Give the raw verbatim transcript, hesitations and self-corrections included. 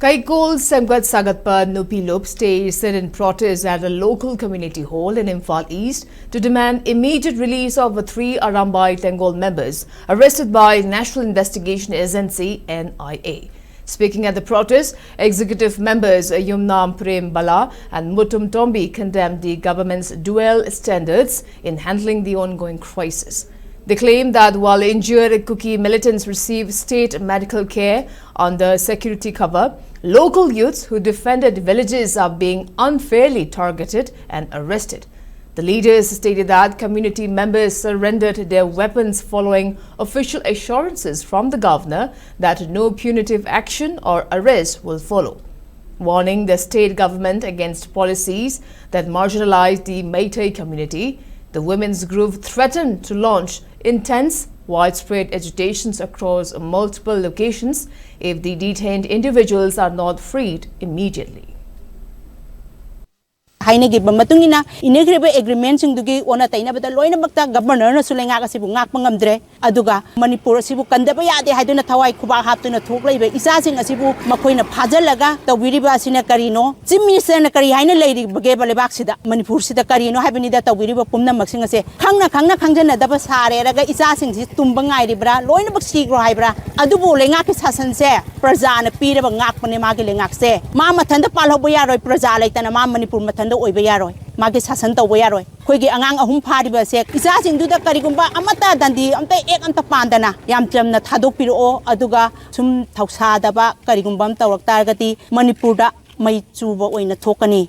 Kaikol Semgat Sagatpa Nupi Lup staged sit-in protest at the local community hall in Imphal East to demand immediate release of the three Arambai Tenggol members arrested by National Investigation Agency, N I A. Speaking at the protest, executive members Yumnam Prem Bala and Mutum Tombi condemned the government's dual standards in handling the ongoing crisis. They claim that while injured Kuki militants receive state medical care under security cover, local youths who defended villages are being unfairly targeted and arrested. The leaders stated that community members surrendered their weapons following official assurances from the governor that no punitive action or arrest will follow, warning the state government against policies that marginalize the Meitei community. The women's group threatened to launch intense, widespread agitations across multiple locations if the detained individuals are not freed immediately. ꯍꯥꯏꯅꯈꯤꯕ ꯃꯇꯨꯡ ꯏꯟꯅ ꯏꯅꯈ꯭ꯔꯤꯕ ꯑꯦꯒ꯭ꯔꯤꯃꯦꯟꯁꯤꯡꯗꯨꯒꯤ ꯑꯣꯟꯅ ꯇꯩꯅꯕꯗ ꯂꯣꯏꯅꯃꯛꯇ ꯒꯕꯔꯅꯔꯅꯁꯨ ꯂꯩꯉꯥꯛ ꯑꯁꯤꯕꯨ ꯉꯥꯛꯄ ꯉꯝꯗ꯭ꯔꯦ꯫ ꯑꯗꯨꯒ ꯃꯅꯤꯄꯨꯔ ꯑꯁꯤꯕꯨ ꯀꯟꯗꯕ ꯌꯥꯗꯦ ꯍꯥꯏꯗꯨꯅ ꯊꯋꯥꯏ ꯈꯨꯕꯥꯛ ꯍꯥꯞꯇꯨꯅ ꯊꯣꯛꯂꯛꯏꯕ ꯏꯆꯥꯁꯤꯡ ꯑꯁꯤꯕꯨ ꯃꯈꯣꯏꯅ ꯐꯥꯖꯤꯜꯂꯒ ꯇꯧꯕꯤꯔꯤꯕ ꯑꯁꯤꯅ ꯀꯔꯤꯅꯣ? ꯆꯤꯐ ꯃꯤꯅꯤꯁꯇꯔꯅ ꯀꯔꯤ ꯍꯥꯏꯅ ꯂꯩꯔꯤꯕꯒꯦꯕ ꯂꯩꯕꯥꯛꯁꯤꯗ? ꯃꯅꯤꯄꯨꯔꯁꯤꯗ ꯀꯔꯤꯅꯣ ꯍꯥꯏꯕꯅꯤꯗ ꯇꯧꯕꯤꯔꯤꯕ ꯄꯨꯝꯅꯃꯛꯁꯤꯡ ꯑꯁꯦ ꯈꯪꯅ ꯈꯪꯅ ꯈꯪꯖꯟꯅꯗꯕ ꯁꯥꯔꯦꯔꯒ ꯏꯆꯥꯁꯤꯡꯁꯤ ꯇꯨꯝꯕ ꯉꯥꯏꯔꯤꯕ꯭ꯔꯥ? ꯂꯣꯏꯅꯃꯛ ꯁꯤꯈ꯭ꯔꯣ ꯍꯥꯏꯕ꯭ꯔꯥ? ꯑꯗꯨꯕꯨ ꯂꯩꯉꯥꯛꯀꯤ ꯁꯥꯁꯟꯁꯦ ꯄ꯭ꯔꯖꯥꯅ ꯄꯤꯔꯕ ꯉꯥꯛꯄꯅꯦ ꯃꯥꯒꯤ ꯂꯩꯉꯥꯛꯁꯦ꯫ ꯃꯥ ꯃꯊꯟꯇ ꯄꯥꯜꯍꯧꯕ ꯌꯥꯔꯣꯏ, ꯄ꯭ꯔꯖꯥ ꯂꯩꯇꯅ ꯃꯥ ꯃꯅꯤꯄꯨꯔ ꯃꯊꯟꯇ ꯑꯣꯏꯕ ꯌꯥꯔꯣꯏ, ꯃꯥꯒꯤ ꯁꯥꯁꯟ ꯇꯧꯕ ꯌꯥꯔꯣꯏ꯫ ꯑꯩꯈꯣꯏꯒꯤ ꯑꯉꯥꯡ ꯑꯍꯨꯝ ꯐꯥꯔꯤꯕ ꯑꯁꯦ ꯏꯆꯥꯁꯤꯡꯗꯨꯗ ꯀꯔꯤꯒꯨꯝꯕ ꯑꯃꯠꯇ ꯗꯟꯗꯤ ꯑꯝꯇ ꯑꯦꯛ ꯑꯝꯇ ꯄꯥꯟꯗꯅ ꯌꯥꯝ ꯆꯝꯅ ꯊꯥꯗꯣꯛꯄꯤꯔꯛꯑꯣ꯫ ꯑꯗꯨꯒ ꯁꯨꯝ ꯊꯧꯁꯥꯗꯕ ꯀꯔꯤꯒꯨꯝꯕ ꯑꯃ ꯇꯧꯔꯛ ꯇꯥꯔꯒꯗꯤ ꯃꯅꯤꯄꯨꯔꯗ ꯃꯩ ꯆꯨꯕ ꯑꯣꯏꯅ ꯊꯣꯛꯀꯅꯤ꯫